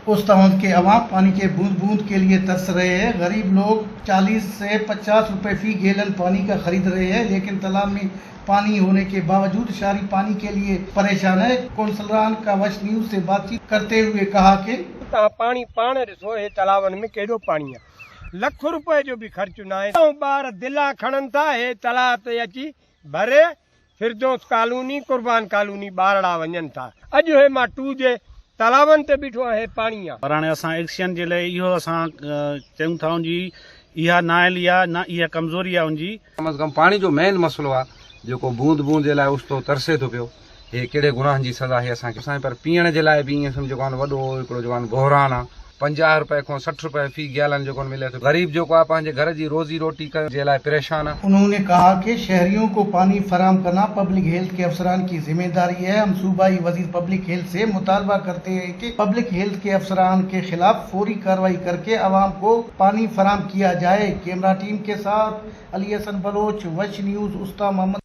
उस्तावंद के अवाम पानी के बूंद बूंद के लिए तरस रहे हैं। गरीब लोग 40 से 50 रुपए फी गैलन पानी का खरीद रहे हैं, लेकिन तालाब में पानी होने के बावजूद शहरी पानी के लिए परेशान है। कौंसलरान का वश न्यूज से बातचीत करते हुए कहा कि तव्हां पाणी पाण ॾिसो, हे तलाउनि में केॾो पाणी आहे, लख रुपए जो बि ख़र्चु न आहे। ऐं ॿार दिला खणनि था, हे तलाउ ते अची भरे फिरदौस कॉलोनी, कुर्बान कॉलोनी ॿारड़ा वञनि था। अॼु हे मां टू जे तलाउनि ते बीठो आहियां, हे पाणी आहे। पर हाणे असां एक्शन जे लाइ इहो असां चयूं था उनजी इहा नाअहली आहे, न इहा कमज़ोरी आहे उनजी। कम अज़ कम पाणी जो मेन मसइलो आहे जेको बूंद बूंद जे लाइ उस्तो तरसे थो पियो। हे कहिड़े गुनाहनि जी सज़ा आहे असांखे? असांजे पर पीअण जे लाइ बि ईअं सम्झो कोन, वॾो हिकिड़ो जेको आहे बहरान आहे। 50 रुपए खां 60 रुपए फी गैलन जेको मिले थो। ग़रीब जेको आहे पंहिंजे घर जी रोज़ी रोटी जे लाइ परेशान आहे। उन्होंने कहा कि शहरियों को पानी फराहम करना पब्लिक हेल्थ के अफसरान की जिम्मेदारी है। हम सूबाई वजीर पब्लिक हेल्थ से मुतालबा करते हैं कि पब्लिक हेल्थ के अफसरान के खिलाफ फौरी कार्रवाई करके आवाम को पानी फराहम किया जाए। कैमरा टीम के साथ अली हसन बलोच, वश न्यूज़, उस्ता मोहम्मद।